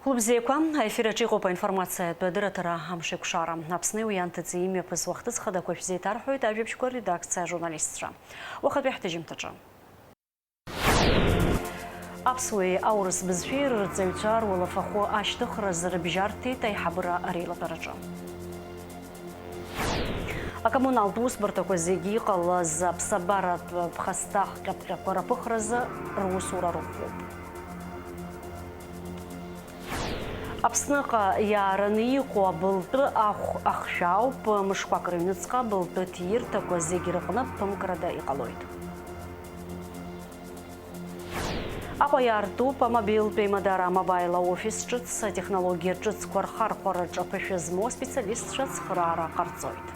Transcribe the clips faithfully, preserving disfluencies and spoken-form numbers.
Лыбзиақәа, аефир аҿы иҟоуп аинформациатә адырраҭара Амшеикәшара. Аԥсни уи анҭыҵи имҩаԥысуа ахҭыс хадақәа шәзеиҭарҳәоит ажәабжьқәа редакциа ажурналистцәа. Уахатәи ҳҭыжьымҭаҿы. Аԥсуеи аурыс бызшәеи рырҵаҩцәа руалафахәы ашьҭыхразы рыбжьарҭеит аиҳабыра реилатәараҿы. Акоммуналтә усбарҭақәа зегьы иҟалаз аԥсабаратә ԥхасҭа хҟьаԥҟьақәа рыԥыхразы русура рыхәоуп. Аԥсныҟа иаараны иҟоу абылтәы ахә ахшәаауп, мышқәак рыҩныҵҟа абылтәы ҭиирҭақәа зегь рыҟны ԥымкрада иҟалоит. Аҟәа иаартуп амобилтә еимадара, мобаил офис ҿыц, атехнологиа ҿыцқәа рхархәараҿы ԥышәа змоу аспециалистцәа ацхыраара ҟарҵоит.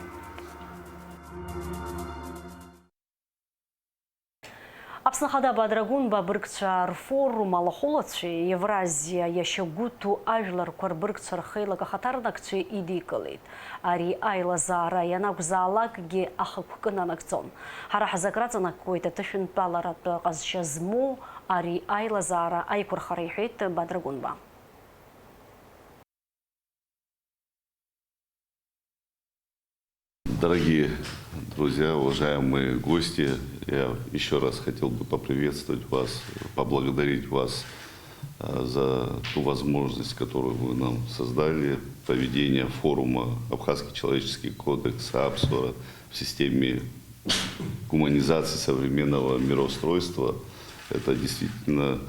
Аԥсны Ахада Бадрагәынба абыргцәа рфорум алахәылацәеи Евразиа иашьа гәыҭу ажәларқәа рбыргцәа рхеилак ахаҭарнакцәеи идикылеит. Ари аилазаара ианакәзаалакгьы ахықәкы нанагӡом. Ҳара ҳзы акраҵанакуеит аҭышәынтәаларатә ҟазшьа змоу ари аилазаара аиқәырхара, иҳәеит Бадрагәынба. Дорогие друзья, уважаемые гости, я ещё раз хотел бы поприветствовать вас, поблагодарить вас, э, за ту возможность, которую вы нам создали, проведение форума «Абхазский человеческий кодекс», Апсора в системе гуманизации современного мироустройства. Это действительно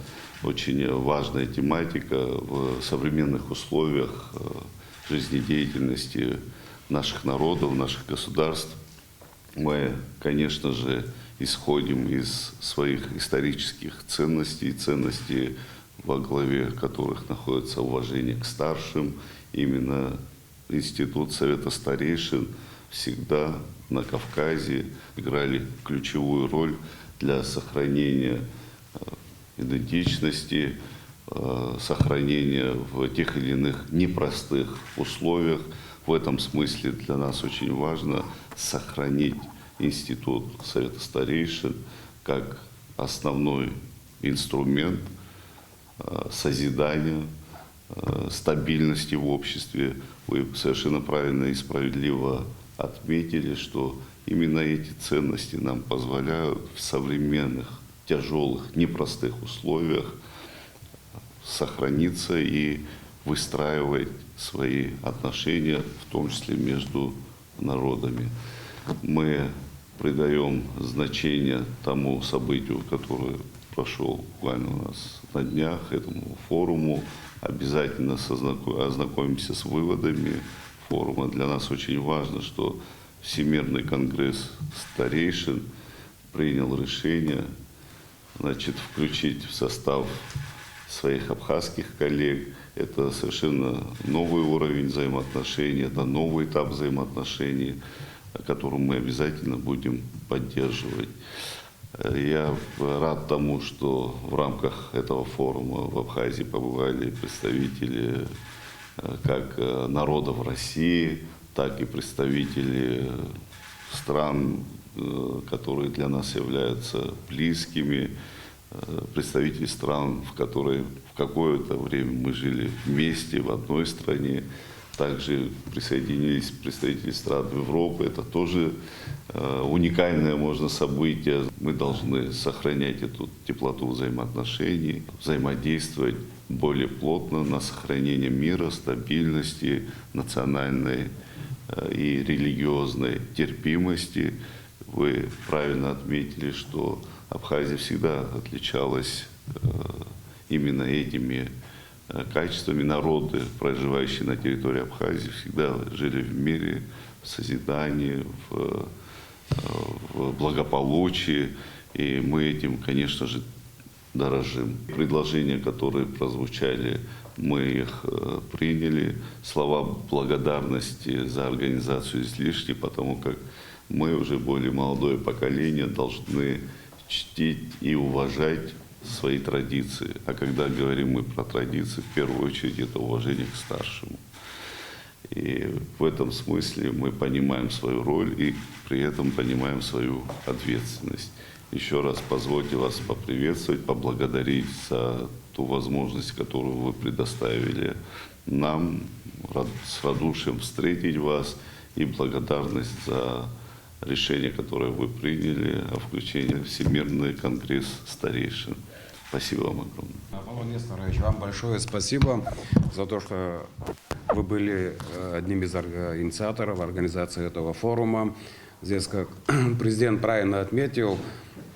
очень важная тематика в современных условиях, э, жизнедеятельности наших народов, наших государств. Мы, конечно же, исходим из своих исторических ценностей, ценностей, во главе которых находится уважение к старшим. Именно институт Совета старейшин всегда на Кавказе играли ключевую роль для сохранения, э, идентичности, э, сохранения в тех или иных непростых условиях. В этом смысле для нас очень важно сохранить институт Совета старейшин как основной инструмент, э, созидания, э, стабильности в обществе. Вы совершенно правильно и справедливо отметили, что именно эти ценности нам позволяют в современных тяжёлых, непростых условиях сохраниться и выстраивать свои отношения, в том числе между народами. Мы придаём значение тому событию, которое прошёл буквально у нас на днях, этому форуму. Обязательно сознако-, ознакомимся с выводами форума. Для нас очень важно, что Всемирный конгресс старейшин принял решение, значит, включить в состав своих абхазских коллег. Это совершенно новый уровень взаимоотношений, это новый этап взаимоотношений, который мы обязательно будем поддерживать. Э, я рад тому, что в рамках этого форума в Абхазии побывали представители, э, как, э, народов России, так и представители стран, э, которые для нас являются близкими, э, представители стран, в которые в какое-то время мы жили вместе в одной стране. Также присоединились представители стран Европы. Это тоже, э, уникальное, можно, событие. Мы должны сохранять эту теплоту взаимоотношений, взаимодействовать более плотно на сохранение мира, стабильности, национальной, э, и религиозной терпимости. Вы правильно отметили, что Абхазия всегда отличалась, э, именно этими, э, качествами. Народы, проживающие на территории Абхазии, всегда жили в мире, в созидании, в, э, в благополучии. И мы этим, конечно же, дорожим. Предложения, которые прозвучали, мы их, э, приняли. Слова благодарности за организацию излишни, потому как мы, уже более молодое поколение, должны чтить и уважать свои традиции. А когда говорим мы про традиции, в первую очередь это уважение к старшему. И в этом смысле мы понимаем свою роль и при этом понимаем свою ответственность. Еще раз позвольте вас поприветствовать, поблагодарить за ту возможность, которую вы предоставили нам рад- с радушием встретить вас и благодарность за решение, которое вы приняли о включении в Всемирный конгресс старейшин. Спасибо вам огромное. Павел Несторович, вам большое спасибо за то, что вы были э, одним из орга- инициаторов организации этого форума. Здесь, как президент правильно отметил,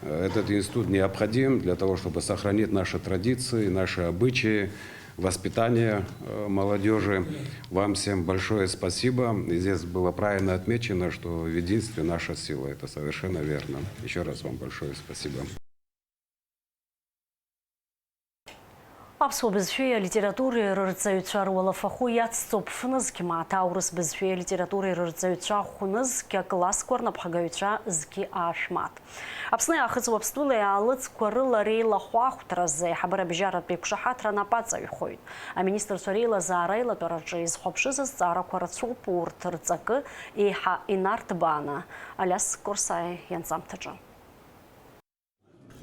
э, этот институт необходим для того, чтобы сохранить наши традиции, наши обычаи, воспитание э, молодежи. Вам всем большое спасибо. И здесь было правильно отмечено, что в единстве наша сила. Это совершенно верно. Еще раз вам большое спасибо. Аԥсуа бызшәеи алитературеи рырҵаҩцәа руалафахәы иацҵоуп фнызқь мааҭ, аурыс бызшәеи алитературеи рырҵаҩцәа хәнызқь, аклассқәа рнапхгаҩцәа зқьи аашә мааҭ. Аԥсни Аахыҵ Уаԥстәылеи аалыҵқәа рыла реилахәы ахәҭразы аиҳабыра бжьаратә еиқәшаҳаҭра нап аҵаҩхоит. Аминистрцәа реилазаара аилатәараҿы изхәаԥшыз азҵаарақәа рацәоуп, урҭ рҵакы еиҳа инарҭбааны. Алиас Корсаиа ианҵамҭаҿы.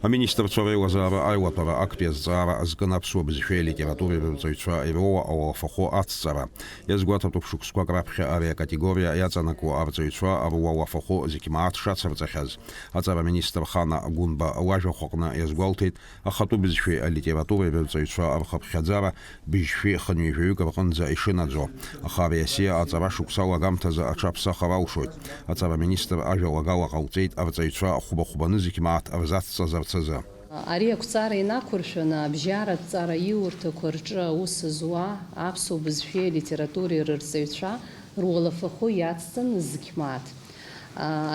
Аминистрцәа реилазаара аилатәара актәи азҵаара азкын аԥсуа бызшәеи алитературеи рырҵаҩцәа ируоуа ауалафахәы ацҵара. Иазгәаҭатәуп шықәсқәак раԥхьа ари акатегориа иаҵанакуа арҵаҩцәа руалафахәы зқьмааҭ шацырҵахьаз. Аҵара министр Хана Гәынба лажәахәаҟны иазгәалҭеит, ахатәы бызшәеи алитературеи рырҵаҩцәа рхыԥхьаӡара быжьшәи хынҩажәаҩык рҟынӡа ишынаӡо, аха ари асиа аҵара шықәса алагамҭазы аҽаԥсахыр алшоит. Аҵара министр ажәалагала ҟалҵеит арҵаҩцәа хәба-хәбаны зқьмааҭ рзацҵазарц азы. Ари ақәҵара инақәыршәаны, абжьаратә ҵараиурҭақәа рҿы аус зуа аԥсуа бызшәеи алитературеи рырҵаҩцәа руалафахәы иацҵан зқьмааҭ.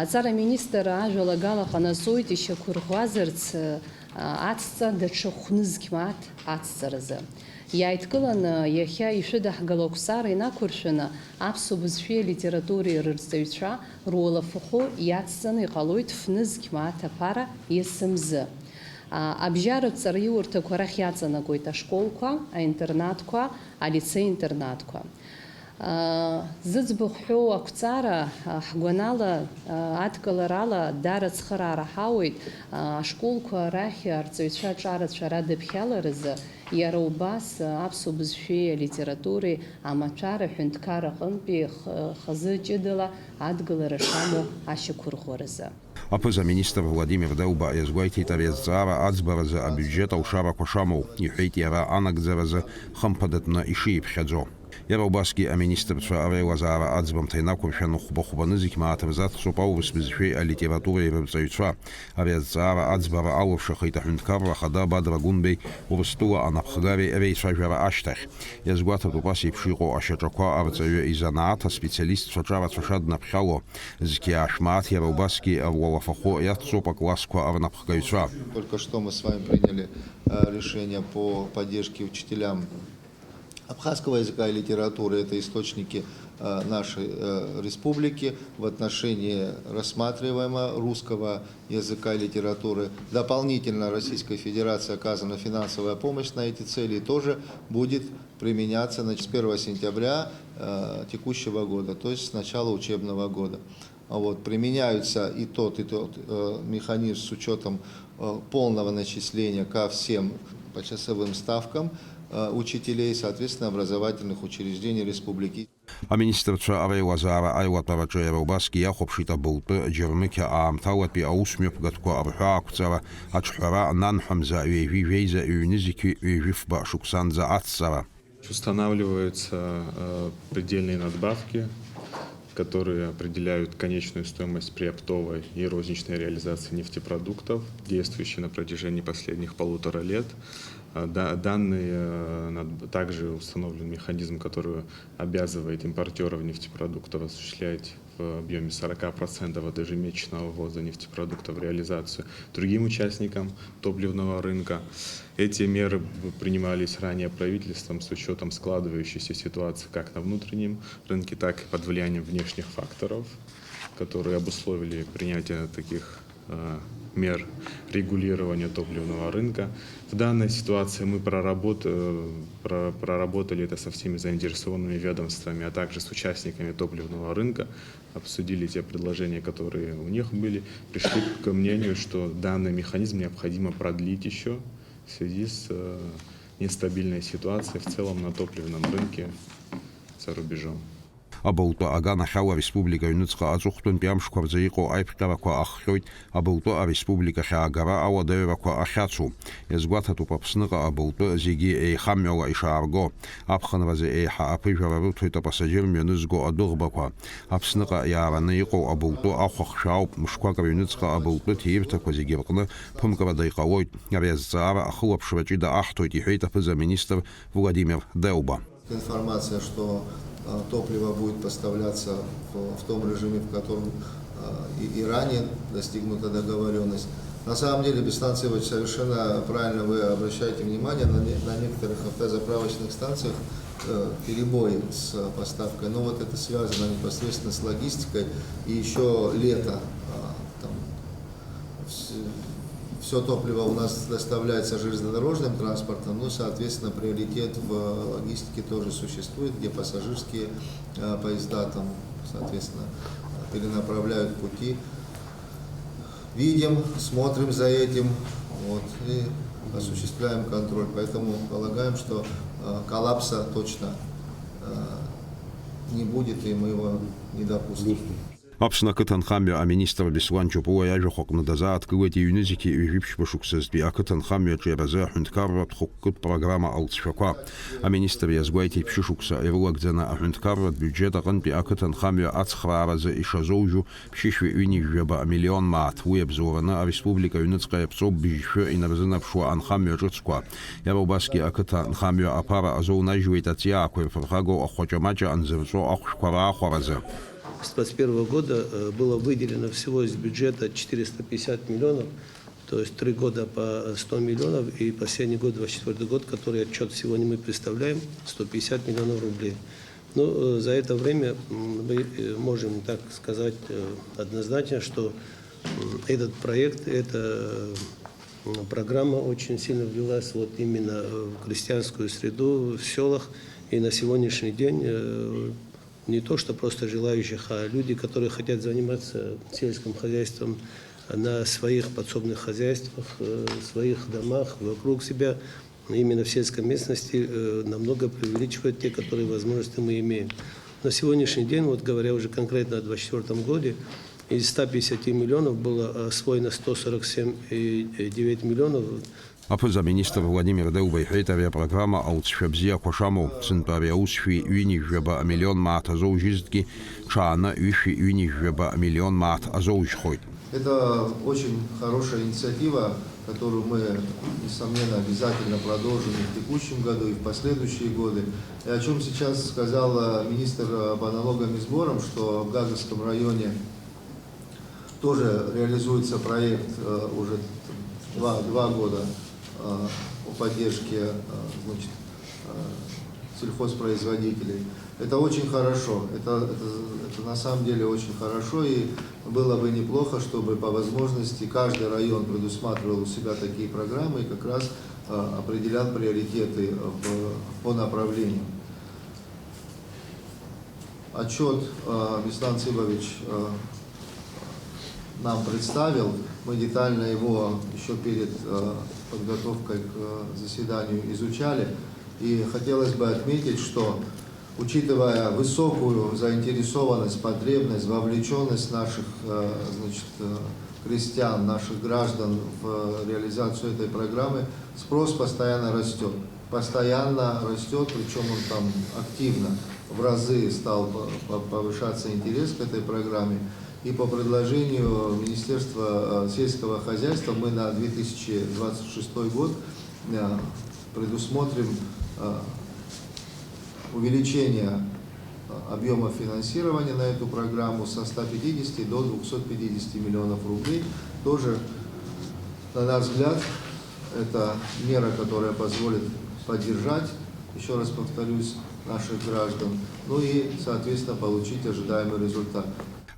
Аҵара министр ажәалагала ҟанаҵоит ишьақәырӷәӷәазарц ацҵа даҽа хәнызқь мааҭ ацҵаразы. Иааидкыланы иахьа ишәыдаҳгало ақәҵара инақәыршәаны аԥсуа бызшәеи алитературеи рырҵаҩцәа руалафахәы иацҵаны иҟалоит фнызқь мааҭ аԥара есымзы. Абжьаратә ҵараиурҭақәа рахь иаҵанакуеит ашколқәа, аинтернатқәа, алицеи-интернатқәа. Зыӡбахә ҳәоу ақәҵара, ҳгәанала, адкыларала даара ацхыраара ҳауеит, ашколқәа рахь арҵаҩцәа аҿарацәа радыԥхьаларазы, иара убас аԥсуа бызшәеи алитературеи амаҭәар аҳәынҭқар аҟынтәи х-, хазы ҷыдала адгылара шамоу ашьақәырӷәӷәаразы. Аԥыза-министр Владимир Делба иазгәеиҭеит ари азҵаара аӡбаразы абиуџьет алшарақәа шамоу, иҳәеит иара анагӡаразы хымԥадатәны ишиԥхьаӡо. Иара убасгьы аминистрцәа реилазаара аӡбамҭа инақәыршәаны хәба-хәба нызқь мааҭ рзаҵҵоуп аурыс бызшәеи алитературеи рырҵаҩцәа. Ари азҵаара аӡбара алыршахеит аҳәынҭқарра ахада Бадра Гәынбеи Урыстәыла анапхгареи реицәажәара ашьҭахь. Иазгәаҭатәуп ас еиԥш иҟоу ашьаҿақәа арҵаҩы изанааҭ аспециалистцәа аҿарацәа шаднаԥхьало. Зқьи аашә мааҭ иара убасгьы руалафахәы иацҵоуп аклассқәа рнапхгаҩцәа. Только что мы с вами приняли э, решение по поддержке учителям абхазского языка и литературы. Это источники э, нашей э, республики. В отношении рассматриваемого русского языка и литературы дополнительно Российской Федерации оказана финансовая помощь на эти цели и тоже будет применяться, значит, с первого сентября э, текущего года, то есть с начала учебного года. А вот, применяются и тот, и тот э, механизм с учетом э, полного начисления ко всем почасовым ставкам э, учителей, соответственно, образовательных учреждений республики. Аминистрцәа реилазаара аилатәараҿы иара убасгьы иахәаԥшит абылтәы џьармықьа аамҭалатәи аусмҩаԥгатәқәа рҳәаақәҵара, аҿҳәара, нанҳәамза ҩажәи жәеиза ҩнызқьи ҩажәи фба шықәсанӡа ацҵара. Устанавливаются э, предельные надбавки, которые определяют конечную стоимость при оптовой и розничной реализации нефтепродуктов, действующие на протяжении последних полутора лет. Э, да- Данный э, над- также установлен механизм, который обязывает импортеров нефтепродуктов осуществлять в объеме сорока процентов от ежемесячного ввоза нефтепродуктов реализацию другим участникам топливного рынка. Эти меры б- принимались ранее правительством с учетом складывающейся ситуации как на внутреннем рынке, так и под влиянием внешних факторов, которые обусловили принятие таких э, мер регулирования топливного рынка. В данной ситуации мы проработ-, э, про-, проработали это со всеми заинтересованными ведомствами, а также с участниками топливного рынка, обсудили те предложения, которые у них были, пришли к мнению, что данный механизм необходимо продлить еще в связи с, э, нестабильной ситуацией в целом на топливном рынке за рубежом. Абылтәы аганахьала ареспублика аҩныҵҟа аҵыхәтәантәи амшқәа рзы иҟоу аиԥҟьарақәа ахҟьоит абылтәы ареспубликахь аагара ауадаҩрақәа ахьацу. Иазгәаҭатәуп Аԥсныҟа абылтәы зегьы еихамҩала ишаарго. Аԥхынразы еиҳа аԥыжәара рыҭоит апассажьыр мҩанызго адәыӷбақәа. Аԥсныҟа иаараны иҟоу абылтәы ахәахшәа ауп, мышқәак рыҩныҵҟа абылтәы ҭиирҭақәа зегьы рҟны ԥымкрада иҟалоит. Ари азҵаара ахылаԥшра ҷыда аҳҭоит, иҳәеит аԥыза-министр Владимир Делба. Информация, что, э, топливо будет поставляться в, в том режиме, в котором, э, и, и ранее достигнута договорённость. На самом деле, Беслан Сивович, совершенно правильно вы обращаете внимание, на не-, на некоторых автозаправочных станциях, э, перебои с поставкой. Но вот это связано непосредственно с логистикой. И ещё лето, э, там, вс-, всё топливо у нас доставляется железнодорожным транспортом, ну, соответственно, приоритет в логистике тоже существует, где пассажирские, э, поезда там, соответственно, перенаправляют пути. Видим, смотрим за этим, вот, и осуществляем контроль. Поэтому полагаем, что, э, коллапса точно, э, не будет, и мы его не допустим. Аԥсны ақыҭанхамҩа аминистр Беслан Џьопуа иажәахә аҟны дазааҭгылеит иҩнызқьи ҩажәи ԥшьба шықәсазтәи ақыҭанхамҩа аҿиаразы аҳәынҭқарратә хықәкытә программа алҵшәақәа. Аминистр иазгәеиҭеит, ԥшьышықәса ирылагӡаны аҳәынҭқарратә биуџьет аҟынтәи ақыҭанхамҩа ацхрааразы ишазоужьу ԥшьышәи ҩынҩажәаба миллион мааҭ. Уи абзоураны ареспублика аҩныҵҟа иаԥҵоуп быжьшәы инарзынаԥшуа анхамҩа ҿыцқәа. Иара убасгьы ақыҭа нхамҩа аԥара азоунажьуеит аҵиаақәа ирԥырхагоу ахәаҷамаҷа анзырҵәо ахәшәқәа раахәаразы. С двадцать первого года, э, было выделено всего из бюджета четыреста пятьдесят миллионов, то есть три года по сто миллионов, и последний год, двадцать четвёртый год, который отчёт сегодня мы представляем, сто пятьдесят миллионов рублей. Ну, э, за это время, м, мы, э, можем так сказать, э, однозначно, что, м, этот проект, эта, м, программа очень сильно влилась вот именно, э, в крестьянскую среду в сёлах. И на сегодняшний день, э, не то, что просто желающих, а люди, которые хотят заниматься сельским хозяйством на своих подсобных хозяйствах, э, в своих домах, вокруг себя, именно в сельской местности, э, намного преувеличивают те, которые возможности мы имеем. На сегодняшний день, вот говоря уже конкретно о двадцать четвёртом году, из ста пятидесяти миллионов было освоено сто сорок семь и девять миллионов. Аԥыза-министр Владимир Делба иҳәеит, ари апрограмма алҵшәа бзиақәа шамоу, сынтәа ари аусшәи ҩынҩажәаба амиллион мааҭ азоужьызҭгьы, ҽааны ҩышәи ҩынҩажәаба амиллион мааҭ азоужьхоит. Это очень хорошая инициатива, которую мы, несомненно, обязательно продолжим и в текущем году, и в последующие годы. И о чём сейчас сказал, э, министр, э, по налогам и сборам, что в Гагрском районе тоже реализуется проект, э, уже два, два года, э, о поддержке, э, значит, э, сельхозпроизводителей. Это очень хорошо. Это, это, это на самом деле очень хорошо, и было бы неплохо, чтобы по возможности каждый район предусматривал у себя такие программы и как раз, э, определял приоритеты в, по направлениям. Отчёт, э, Беслан Цыбович, э, нам представил. Мы детально его ещё перед, э, подготовкой к, э, заседанию изучали. И хотелось бы отметить, что, учитывая высокую заинтересованность, потребность, вовлечённость наших, э, значит, э, крестьян, наших граждан в реализацию этой программы, спрос постоянно растёт. Постоянно растёт, причём он там активно, в разы стал по-, по-, повышаться интерес к этой программе. И по предложению Министерства, э, сельского хозяйства мы на две тысячи двадцать шестой год, э, предусмотрим, э, увеличение, э, объёма финансирования на эту программу со ста пятидесяти до двухсот пятидесяти миллионов рублей. Тоже, на наш взгляд, это мера, которая позволит поддержать, ещё раз повторюсь, наших граждан, ну и, соответственно, получить ожидаемый результат.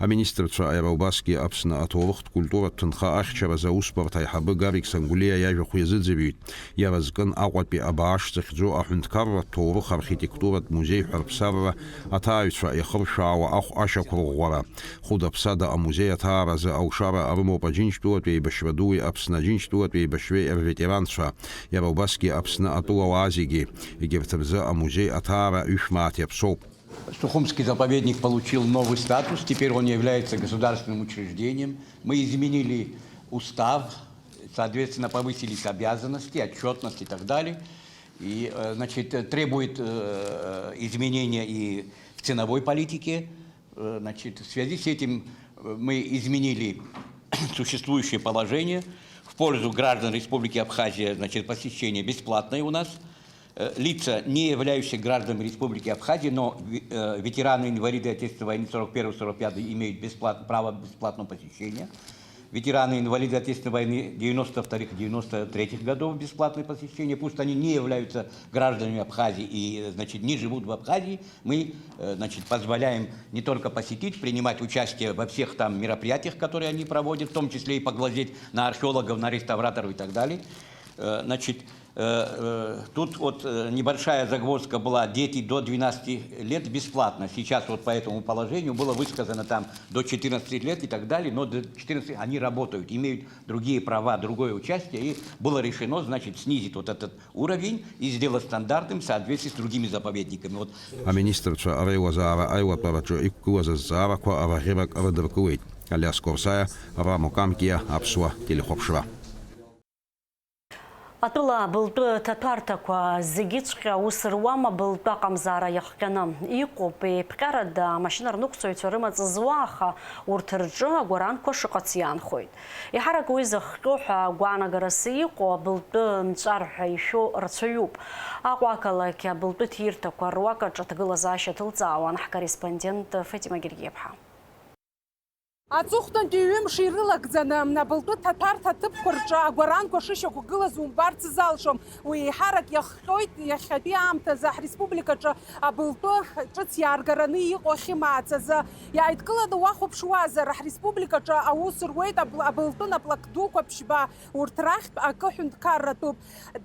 Аминистрцәа иара убасгьы Аԥсны аҭоурыхтә культуратә ҭынха ахьчаразы аусбарҭа аиҳабы Гарик Сангулиа иажәахә иазыӡырҩит. Иара зкын Аҟәатәи абааш зыхьӡу аҳәынҭқарратә ҭоурых архитектуратә музеи ҳәарԥсарра аҭааҩцәа иахыршәаауа ахә ашьақәырӷәӷәара. Хәыда-ԥсада амузеи аҭааразы алшара арымоуп Аџьынџьтәылатәи еибашьра дуи Аԥсны Аџьынџьтәылатәи еибашьреи рветеранцәа, иара убасгьы Аԥсны атәылауаа зегьы. Егьырҭ рзы амузеи аҭаара ҩышә мааҭ иаԥсоуп. Сухумский заповедник получил новый статус, теперь он является государственным учреждением. Мы изменили устав, соответственно, повысились обязанности, отчетность и так далее. И, э, значит, требует, э, изменения и в ценовой политике. Э, значит, в связи с этим, э, мы изменили существующее положение. В пользу граждан Республики Абхазия, значит, посещение бесплатное у нас. Э, лица, не являющиеся гражданами Республики Абхазия, но ве-, э, ветераны, инвалиды Отечественной войны сорок первый сорок пятый, имеют бесплат-, право бесплатного посещения. Ветераны, инвалиды Отечественной войны девяносто вторых, девяносто третьих годов, бесплатное посещение. Пусть они не являются гражданами Абхазии и, значит, не живут в Абхазии, мы, э, значит, позволяем не только посетить, принимать участие во всех там мероприятиях, которые они проводят, в том числе и поглазеть на археологов, на реставраторов и так далее. Э, значит, э, э, тут вот, э, небольшая загвоздка была: дети до двенадцати лет бесплатно. Сейчас вот по этому положению было высказано там до четырнадцати лет и так далее, но до четырнадцати они работают, имеют другие права, другое участие, и было решено, значит, снизить вот этот уровень и сделать стандартным в соответствии с другими заповедниками. Вот. Аминистрцәа реилазаара аилатәараҿы иқәгылаз азҵаарақәа арӷьарак рыдыркылеит. Алиас Корсаиа, Рамо Камкиа, Аԥсуа телехәаԥшра. Атәыла абылтәы ҭаҭәарҭақәа зегьыҵәҟьа ус руам абылтәы аҟамзаара иахҟьаны. Иҟоуп еиԥҟьарада амашьына рныҟәцаҩцәа рымаҵ зуа, аха урҭ рҿы агәаранқәа шыҟац иаанхоит. Еиҳарак уи зыхҟьо ҳәа агәаанагарас иҟоу абылтәы нҵәар ҳәа ишәо рацәаҩуп. Аҟәа ақалақь абылтәы ҭирҭақәа руак аҿы аҭагылазаашьа ҭылҵаауан ҳкорреспондент Фатима Гергиаԥҳа. Аҵыхәтәантәи ҩымш ирылагӡаны абылтәы ҭаҭәарҭа аҭыԥқәа рҿы агәаранқәа шышьақәгылаз умбарц залшом. Уи еиҳарак иахҟьоит иахьатәи аамҭазы ҳреспубликаҿы абылтәы ҿыц иааргараны иҟоу ахьымаац азы. Иааидкыланы уахәаԥшуазар, ҳреспубликаҿы аус руеит абл-, абылтәы наплак дуқәа ԥшьба, урҭ рахьтә акы ҳәынҭқарратәуп.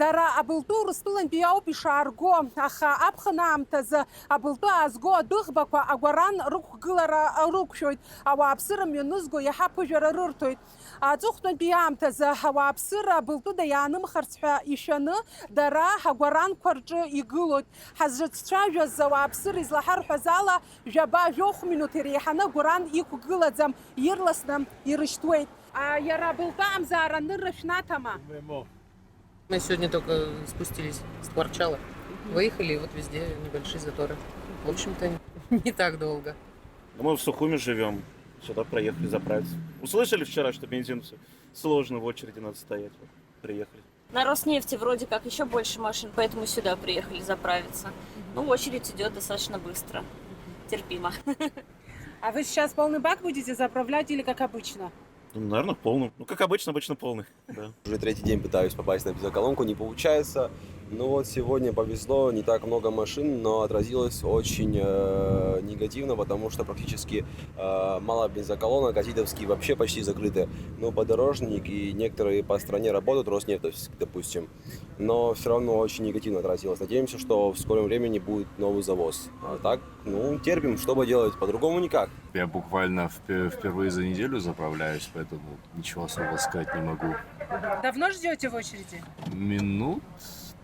Дара абылтәы Урыстәылантәи ауп ишаарго, аха аԥхын аамҭазы абылтәы аазго адәыӷбақәа агәаран рықәгылара рықәшәоит, ауааԥсыра мҩанызго иаҳа аԥыжәара рырҭоит. Аҵыхәтәантәи аамҭазы ауааԥсыра абылтәыда иаанымхарц ҳәа ишәаны, дара ҳагәаранқәа рҿы игылоит. Ҳазрыцәцәажәаз ауааԥсыра излаҳарҳәаз ала, жәаба-жәохә минуҭ иреиҳаны агәаран иқәгылаӡам, ирласны ирышьҭуеит. А, иара абылтәы амзаара анырра шәнаҭама? Мы сегодня только спустились с Кварчала. Выехали, и вот везде небольшие заторы. В общем-то, не так долго. Но мы в Сухуме живем. Сюда проехали заправиться. Услышали вчера, что бензин всё сложно, в очереди надо стоять. Вот, приехали. На Роснефти вроде как ещё больше машин, поэтому сюда приехали заправиться. Ну, очередь идёт достаточно быстро. Терпимо. А вы сейчас полный бак будете заправлять или как обычно? Ну, наверное, в полном. Ну, как обычно, обычно полный. Да. Уже третий день пытаюсь попасть на бензоколонку, не получается. Ну вот сегодня повезло, не так много машин, но отразилось очень, э, негативно, потому что практически, э, мало бензоколонок, а Зидовские вообще почти закрыты. Ну, подорожник и некоторые по стране работают, Роснефть, допустим. Но всё равно очень негативно отразилось. Надеемся, что в скором времени будет новый завоз. А так, ну, терпим, что поделать, по-другому никак. Я буквально впе-, впервые за неделю заправляюсь, поэтому ничего особо сказать не могу. Давно ждёте в очереди? Минут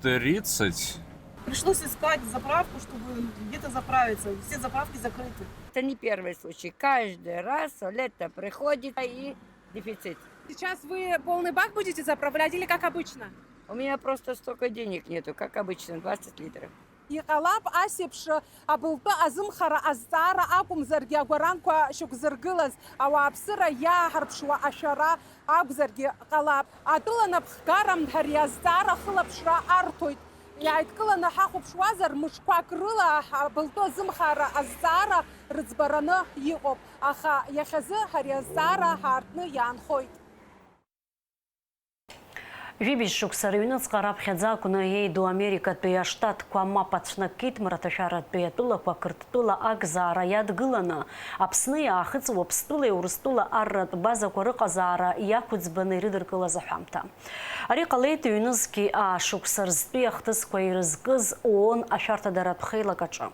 тридцать. Пришлось искать заправку, чтобы где-то заправиться. Все заправки закрыты. Это не первый случай. Каждый раз лето приходит и дефицит. Сейчас вы полный бак будете заправлять или как обычно? У меня просто столько денег нету, как обычно, двадцать литров. Иҟалап ас еиԥш абылтәы азымхара азҵаара акәымзаргьы агәаранқәа шьақәзыргылаз, ауааԥсыра иааҳарԥшуа ашәара акәзаргьы ҟалап. Атәыла напхгара ари азҵаара ахылаԥшра арҭоит. Иааидкыланы ҳахәаԥшуазар, мышқәак рыла абылтәы азымхара азҵаара рыӡбараны иҟоуп, аха иахьазы ари азҵаара ҳаартны иаанхоит. Жәибжь шықәса рыҩныҵҟа раԥхьаӡа акәны еиду Америкатәи аштатқәа мап ацәнакит, мраҭашәаратәи атәылақәа Қырҭтәыла акзаара иадгыланы, Аԥсни Аахыҵ Уаԥстәылеи Урыстәыла арратә базақәа рыҟазаара иақәыӡбаны ирыдыркылаз аҳәамҭа. Ари ҟалеит ҩнызқьи аа шықәса рзтәи ахҭысқәа ирызкыз ООН ашәарҭадаратә хеилак аҿы.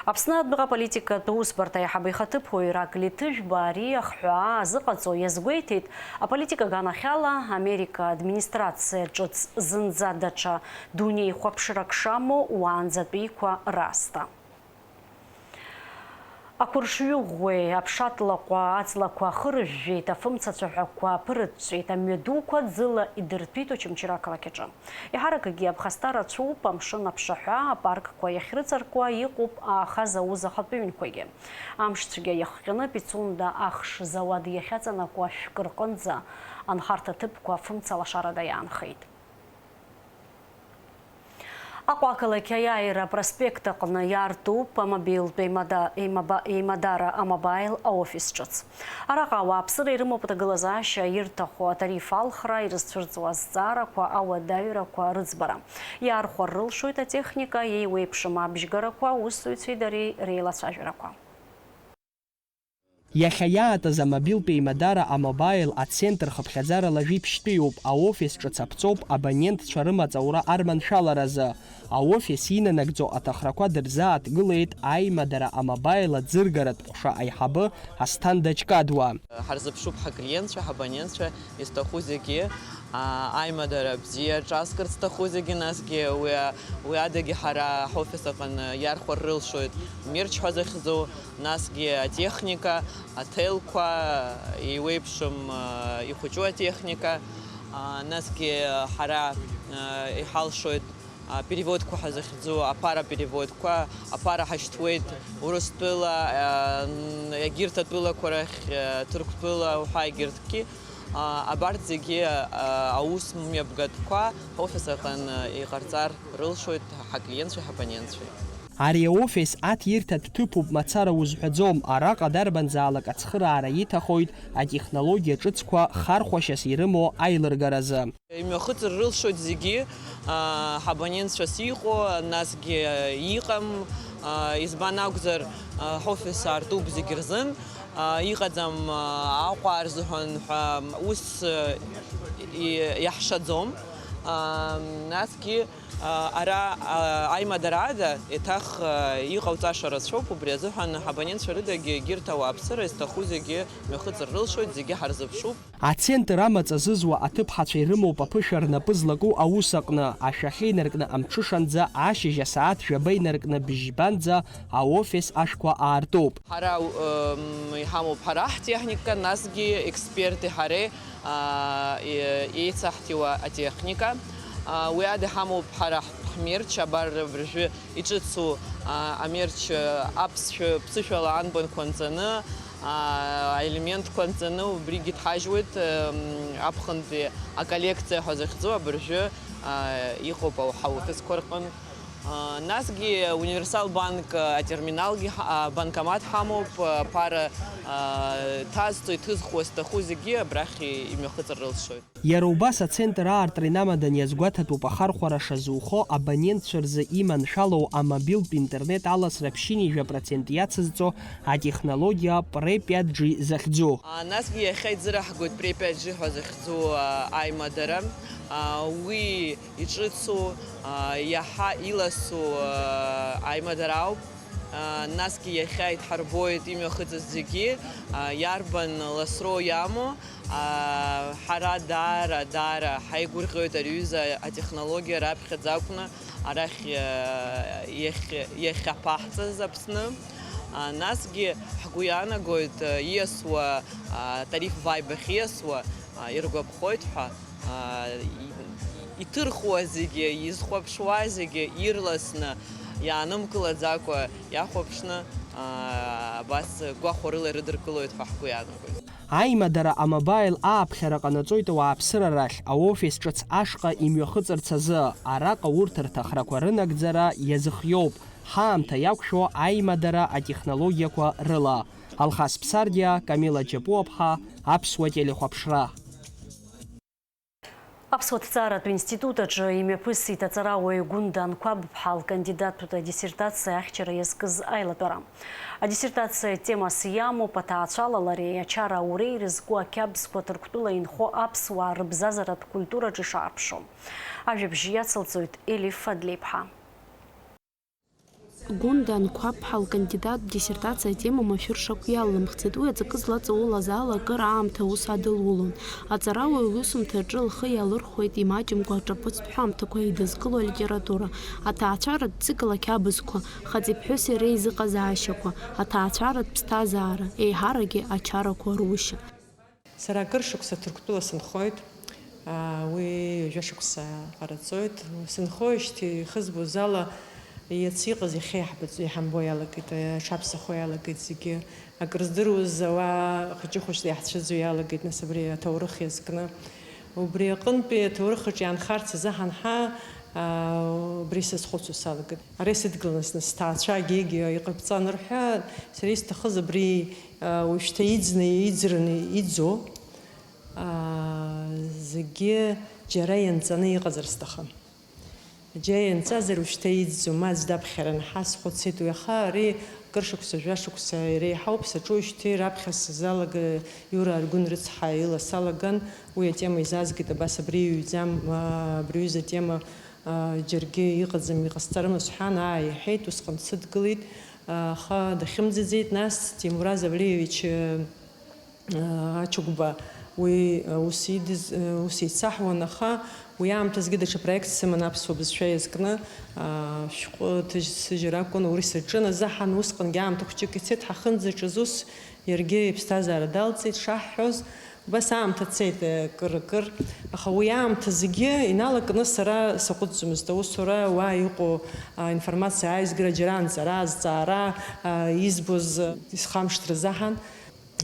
Аԥсны адәныҟа аполитикатә усбарҭа аиҳабы ихаҭыԥуаҩ Ираклий Ҭыжәба ари ахҳәаа азыҟаҵо иазгәеиҭеит, аполитика аганахьала Америка администрациа ҿыц зынӡа даҽа дунеихәаԥшрак шамоу уаанӡатәиқәа раасҭа. Ақәыршҩы ӷәӷәеи аԥшатлаҟәа аҵлақәа ахырыжәжәеит, афымца цәаҳәақәа аԥырыҵәҵәеит, амҩадуқәа ӡыла идырҭәит Очамчыра ақалақь аҿы. Еиҳаракгьы аԥхасҭа рацәоуп, амшын аԥшаҳәа, апаркқәа иахьрыҵаркуа иҟоуп аахаз ауз ахатәы ҩнқәагьы. Амшцәгьа иахҟьаны Пицунда ахш зауад иахьаҵанакуа шәкы рҟынӡа анхарҭа ҭыԥқәа фымца лашарада иаанхеит. Аҟәа ақалақь Аиааира апроспект аҟны иаартуп амобилтә еимада-, еимаба-, еимадара А-Мобаил аофис ҿыц. Араҟа ауааԥсыра ирымоуп аҭагылазаашьа ирҭаху атариф алхра, ирызцәырҵуа азҵаарақәа, ауадаҩрақәа рыӡбара. Иаархәар рылшоит атехника, еиуеиԥшым абжьгарақәа, аусзуҩцәеи дареи реилацәажәарақәа. Иахьа иаатыз амобилтә еимадара А-Мобаил ацентр хыԥхьаӡарала жәиԥшьтәиуп, аофис ҿыц аԥҵоуп абонентцәа рымаҵ аура арманшәаларазы. Аофис инанагӡо аҭахрақәа дырзааҭгылеит аимадара А-Мобаил аӡыргаратә ҟәша аиҳабы Асҭан Даҷкадуа. Ҳарзыԥшуп ҳаклиентцәа, ҳабонентцәа, изҭаху зегьы, а, аимадара бзиа ҿаскырц зҭаху зегьы, насгьы уи, уи адагьы ҳара ҳофис аҟны иархәар рылшоит мерч ҳәа захьӡу, насгьы атехника, аҭелқәа, еиуеиԥшым, а, ихәыҷу атехника, а, насгьы ҳара, а, иҳалшоит, а, переводқәа ҳәа захьӡу, аԥара переводқәа, аԥара ҳашьҭуеит Урыстәыла, а, н-, егьырҭ атәылақәа рахь, а, Ҭырқәтәыла уҳәа егьырҭгьы. А, абарҭ зегьы, а, аус мҩаԥгатәқәа ҳофис аҟны иҟарҵар рылшоит ҳаклиентцәеи ҳабонентцәеи. Ари аофис аҭирҭатә ҭыԥуп мацара узҳәаӡом, араҟа дарбанзаалак ацхыраара иҭахоит атехнологиа ҿыцқәа хархәашьас ирымоу аилыргаразы. Имҩахыҵыр рылшоит зегьы, а, ҳабонентцәас иҟоу, насгьы иҟам, а, избан акәзар, а, ҳофис аартуп зегь рзын, а, иҟаӡам, а, Аҟәаа рзыҳәан ҳәа ус, а, и-, иаҳшаӡом. А, насгьы, а, ара, а, аимадара ада еиҭах, а, иҟауҵаша рацәоуп, убри азыҳәан ҳабонентцәа рыдагьы егьырҭ ауааԥсыра изҭаху зегьы мҩахыҵыр рылшоит, зегьы ҳарзыԥшуп. Ацентр амаҵ азызуа аҭыԥҳацәа ирымоуп аԥышәа рнапы злаку аус аҟны, ашәахьа инаркны амҽышанӡа, ашьыжь асааҭ жәаба инаркны бжьбанӡа аофис ашәқәа аартуп. Ҳара, м, иҳамоуп ҳара ҳтехника, насгьы експертти ҳареи, а, е-, еицаҳҭиуа атехника. А, уи ада иҳамоуп ҳара ҳ-, ҳмерч, абар абыржәы иҿыцу, а, амерч, а, аԥсшәа, ԥсышәала анбанқәа нҵаны, а, аелементқәа нҵаны убригьы иҭҳажьуеит, м, аԥхынтәи аколлекциа ҳәа захьӡу абыржәы, а, иҟоуп ау-, ҳаофисқәа рҟынтә. А, насгьы Универсал банк, а, атерминалгьы ҳа-, а, банкомат ҳамоуп, а, ԥара, а, ҭазҵо, иҭызхуа зҭаху зегьы абрахь имҩахыҵыр рылшоит. Иара убас ацентр аартра инамаданы иазгәаҭатәуп ахархәара шазухо абонентцәа рзы иманшәалоу амобилтә интернет аласра ԥшьынҩажәа процент иацызҵо атехнологиа Пре пять G захьӡу. А, насгьы иахьа иӡыраҳгоит Пре пять G ҳәа захьӡу, а, аимадара. А, уи иҿыцу, а, иаҳа иласу, а, аимадара ауп. А, насгьы иахьа идҳарбоит имҩахыҵыз зегьы, а, иарбан ласроу иамоу. А, ҳара даара, даара ҳаигәырӷьоит ари аҩыза атехнологиа раԥхьаӡа акәны арахь, а, иахь-, иахьаԥаҳҵаз Аԥсны. А, насгьы ҳгәы иаанагоит, а, ииасуа, а, тариф ваибахь ииасуа, а, иргәаԥхоит ҳәа. А, и-, иҭырхуа зегьы, изхәаԥшуа зегьы ирласны, иаанымкылаӡакәа иахәаԥшны, а, абас гәахәарыла ирыдыркылоит ҳәа ҳгәы иаанагоит. Аимадара А-Мобаил ааԥхьара ҟанаҵоит ауааԥсыра рахь, аофис ҿыц ашҟа имҩахыҵырц азы. Араҟа урҭ рҭахрақәа рынагӡара иазыхиоуп. Ҳаамҭа иақәшәо аимадара атехнологиақәа рыла. Алхас Ԥсардиа, Камила Џьапуаԥҳа, Аԥсуа телехәаԥшра. Аԥсуа ҭҵааратә институт аҿы имҩаԥысит аҵарауаҩ Гәында Анқәаб-ԥҳа лкандидаттә диссертациа ахьчара иазкыз аилатәара. Адиссертациа темас иамоуп аҭаацәалалареи ачара ауреи ирызку ақьабзқәа Ҭырқәтәыла инхо аԥсуаа рыбзазаратә культураҿы ишаарԥшу. Ажәабжь иацылҵоит Елиф Фадлеиԥҳа. Гәында Анқәаб-ԥҳа лкандидаттә диссертациа атема машәыршақә иалымхӡеит. Уи аҵакы злаҵаулаз ала акыр аамҭа аус адылулон. Аҵарауаҩ лусумҭаҿы лхы иалырхәеит имаҷымкәа аҿаԥыцтә ҳәамҭақәа еидызкыло алитература, аҭаацәаратә цикл ақьабзқәа, хаҵеи ԥҳәыси реизыҟазаашьақәа, аҭаацәаратә ԥсҭазаара, еиҳаракгьы ачарақәа рушьа. Сара акыр шықәса Ҭырқәтәыла сынхоит, аа, уи ҩажәа шықәса ҟараҵоит. Сынхоижьҭеи ихызбоз ала, иацы иҟаз иахьа иаҳбаӡ-, иҳамбо иалагеит, аҽаԥсахуа иалагеит зегьы. Акыр здыруаз ауаа хәыҷы-хәыҷла иаҳцәыӡуа иалагеит, нас, абри аҭоурых иазкны. Убри аҟынтәи аҭоурых аҿы иаанхарц азы ҳанҳа, аа, убри сазхәыцуа салагеит. Ара исыдгыланы сҭаацәа егьигьы иҟабҵан рҳәа, сара исҭахыз абри, аа, уажәшьҭа иӡны, иӡраны иӡо, аа, зегьы џьара ианҵаны иҟазар сҭахын. Џьа ианҵазар, ушьҭа иӡӡом, аӡә даԥхьаран ҳәа схәыцит уи, аха ари кыр шықәса, жәа шықәса иреиҳауп саҿуижьҭеи, раԥхьа сзалага Иура Аргәын рыцҳа ила салаган, уи атема изаазгеит, абас абри иҩӡам, аа, абри аҩыза атема, аа, џьаргьы иҟаӡам, иҟасҵарым сҳәан, аа, иҳәеит, усҟан дсыдгылеит, аха дахьымӡаӡеит, нас Тимураз Авлиевич, Ачыгәба уи, ус идыз, ус еицаҳуан, аха уи аамҭазгьы даҽа проектс сыман аԥсуа бызшәа иазкны, ашәҟәы ҭыжьсыжьыр акәын, урыс аҿыназаҳан, усҟангьы аамҭа хәҷык ицеит, ҳахынӡаҿыз ус иаргьы иԥсҭазаара далҵит шаҳҳәоз. Убас аамҭа цеит, акыр-акыр, аха уи аамҭа зегьы иналакны сара саҟәыҵӡомызт, аусура, уа иҟоу, а, информациа аизгара, џьара анҵара, азҵаара, а, избоз, а, исхамышҭраз аҳан.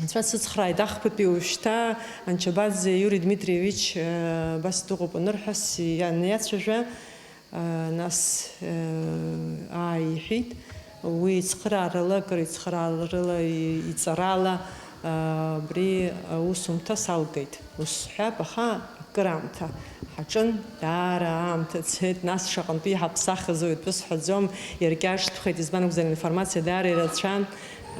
Анцәа дсыцхрааит, ахԥатәи уажәшьҭа Анчабаӡе Иури Дмитриевич, э, абас дыҟоуп анырҳәа, сиан-, иацәажәа, э, нас, э, ааи иҳәеит. Уи ицхыраарала, акыр ицхыраарала, и-, иҵарала, э, абри аусумҭа салгеит. Ус сҳәап, аха акыраамҭа ҳаҿын, даара аамҭа цеит, нас шаҟантәи иҳаԥсахыз уаҩтәы сҳәаӡом, иркьаҿтәхеит, избан акәзар, аинформациа даара ирацәан,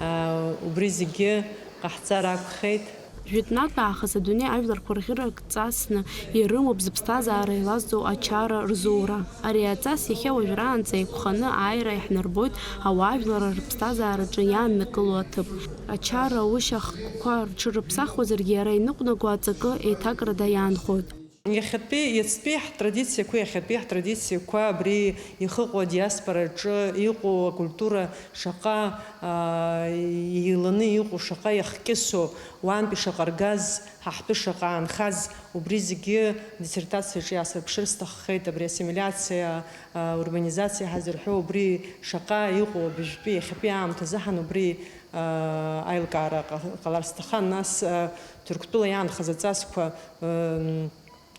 аа, убри зегьы ҟаҳҵар акәхеит. Жәытәнатә аахыс адунеи ажәларқәа рӷьырак ҵасны ирымоуп зыԥсҭазаара еилазҵо ачара рзура. Ари аҵас иахьа уажәраанӡа еиқәханы ааира иаҳнарбоит ауаажәларра рыԥсҭазаараҿы иааннакыло аҭыԥ. Ачара аушьа хкқәа рҽырыԥсахуазаргьы, иара иныҟәнаго аҵакы еиҭакрада иаанхоит. Иахьатәи, иацтәи ҳтрадициақәа, иахьатәи ҳтрадициақәа абри ихыҟоу адиаспораҿы иҟоу акультура шаҟа, аа, еиланы иҟоу, шаҟа иахкьысу, уантәи шаҟа ргаз, ҳаҳтәы шаҟа аанхаз, убри зегьы диссертациаҿы иаасырԥшыр сҭаххеит, абри ассимилиациа, аа, урбанизациа ҳазырҳәо, убри шаҟа иҟоу абыжәтәи иахьатәи аамҭазы ҳан убри, аа, аилкаара ҟа-, ҟалар сҭахын, нас, аа, Ҭырқәтәыла иаанхаз аҵасқәа, м,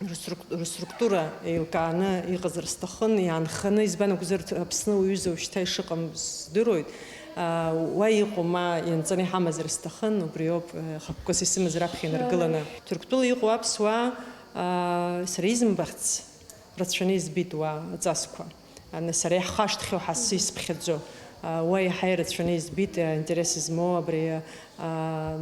рыструк-, рыструктура еилкааны иҟазар сҭахын, иаанханы, избан акәзар, Аԥсны уаҩыза уажәшьҭа ишыҟам здыруеит. Аа, уа иҟоу ма ианҵаны иҳамазар сҭахын, убриоуп, э, хықәкыс исымаз раԥхьа инаргыланы. Ҭырқәтәыла иҟоу аԥсуаа, аа, сара изымбахц рацәаны избеит уа аҵасқәа. Ана сара иаҳхашҭхьоу ҳәа сысԥхьаӡо. Аа, уа иаҳа ирацәаны избеит, аинтерес змоу абри, аа,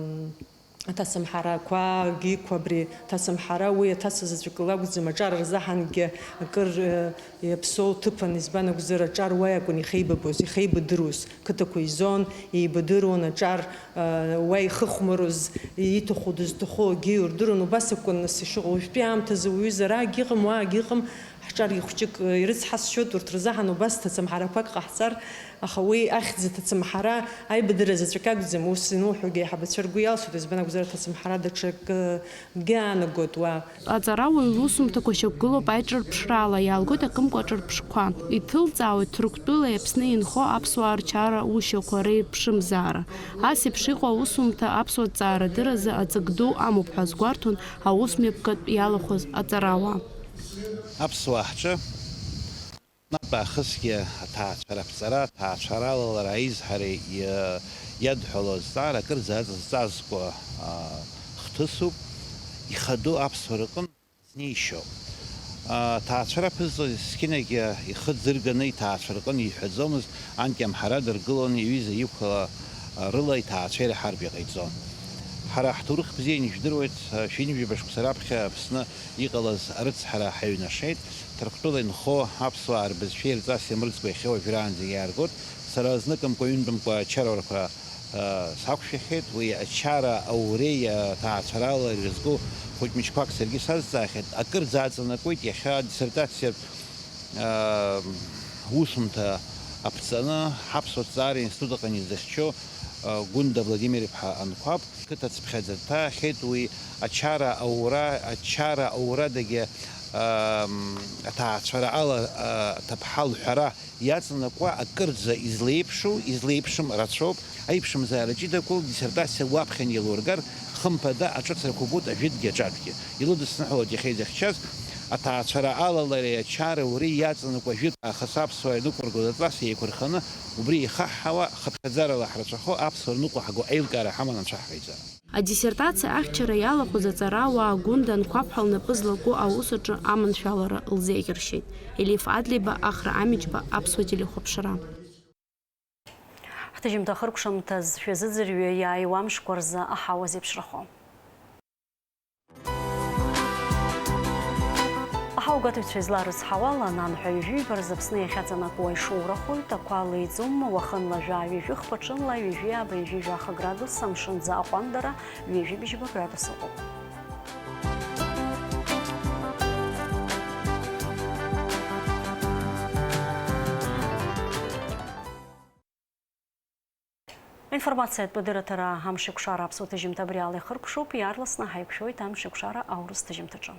Аҭацамҳарақәа, геқәа абри аҭацамҳара, уи аҭаца заҵәык лакәӡам, аҿар рзаҳангьы акыр, э, иаԥсоу ҭыԥын, избан акәзар, аҿар уа иакәын ихеибабоз, ихеибадыруаз, қыҭақәа изон, еибадыруан аҿар, э, уа ихыхәмаруаз, иҭаху дызҭаху акгьы ирдыруан, убас акәын нас ишыҟоу. Уажәтәи аамҭазы уаҩызарагь ыҟам, уаагь ыҟам, ҳҿар ихәҷык, э, ирыцҳасшьоит, урҭ рзаҳан убас ҭацамҳарақәак ҟаҳҵар, Аха уи ахьӡ аҭацамҳара аибадырра заҵәык акәӡам, ус иануҳәогьы аиҳабацәа ргәы иалсуеит, избан акәзар, аҭацамҳара даҽакгьы аанагоит уа. Аҵарауаҩ лусумҭақәа шьақәгылоуп аиҿырԥшраала, иаалгоит акымкәа аҿырԥшқәа. Иҭылҵаауеит Ҭырқәтәылеи Аԥсни инхо аԥсуаа рчара ушьақәа реиԥшымзаара. Ас еиԥш иҟоу аусумҭа аԥсуа ҭҵаарадырразы аҵак ду амоуп ҳәа азгәарҭон аусмҩаԥгатә иалахәыз аҵарауаа. Аԥсуаа ҳҿы Наҟ аахысгьы аҭаацәара аԥҵара, аҭаацәара алалара аизҳареи иа-, иадҳәалоу азҵаара акырӡа аҵ-, зҵазкуа, аа, хҭысуп, ихадоу аԥсуара рҟынтә знеишьоу. Аҭаацәара аԥызҵоз есқьынагьы ихы ӡырганы иҭаацәа рҟын иҳәаӡомызт, анкьа амҳара дыргылон, иҩыза иқәла рыла иҭаацәа ираҳартә иҟаиҵон. Ҳара ҳҭоурых бзианы ижәдыруеит, шәи ҩажәа шықәса раԥхьа Аԥсны иҟалаз арыцҳара ҳаҩнашеит, Ҭырқәтәыла инхо аԥсуаа рбызшәеи рҵаси мырӡкәа иахьа уажәраанӡагьы иааргоит. Сара зныкымкәа-ҩынтәымкәа ачарауарқәа сақәшәахьеит, уи ачара ауреи аҭаацәарала ирызку хәыҷ-мыҷқәак саргьы сазҵаахьеит, акырӡа аҵанакуеит иахьа диссертациатә усумҭа аԥҵаны ҳаԥсуа ҭҵаара институт аҟны изыхьчо Гәында Владимир-иԥҳа Анқәаб. Қыҭа цыԥхьаӡа дҭаахьеит уи ачара аура, ачара аурадагьы аҭаацәара ала аҭыԥҳа лҳәара иаҵанакуа акырӡа излеиԥшу, излеиԥшым рацәоуп. Аиԥшымзаара ҷыдақәа лдиссертациа уаԥхьан еилургар, хымԥада, аҿыцрақәа убоит ажәытәгьы аҿатәгьы. Илыдысныҳәалоит иахьа изыхьчаз, аҭаацәара алалареи ачара уреи иаҵанакуа ажәытә аахыс аԥсуаа инықәыргоз аҵас еиқәырханы, убри еихаҳҳауа, хыԥхьаӡарала ҳрацәахо аԥсуаа рныҟәаҳго аилкаара ҳаман анцәа ҳҟаиҵа. Адиссертациа ахьчара иалахәыз аҵарауаа Гәында Анқәаб ҳәа лнапы злаку аус аҿы аманшәалара лзеиӷьаршьеит. Елиф Адлеиба, Ахра Амиџьба, Аԥсуа телехәаԥшра. Ҳҭыжьымҭа ахыркәшамҭаз шәазыӡырҩы иааиуа амшқәа рзы аҳауа зеиԥшрахо. Аҳауагәаҭаҩцәа изларыцҳауала, ананҳәа ҩажәи жәаба рзы Аԥсны иахьаҵанакуа ишоурахоит, ақәа леиӡом, уахынла жәаа ҩажәи хԥа, ҽынла ҩажәи ааба ҩажәи жәаха градус, амшын ӡы аҟәандара ҩажәи бжьба градус ыҟоуп. Информациатә дырраҭара Амшеикәшара аԥсуа ҭыжьымҭа абри ала ихыркәшоуп, иаарласны ҳаиқәшәоит Амшеикәшара аурыс ҭыжьымҭаҿы.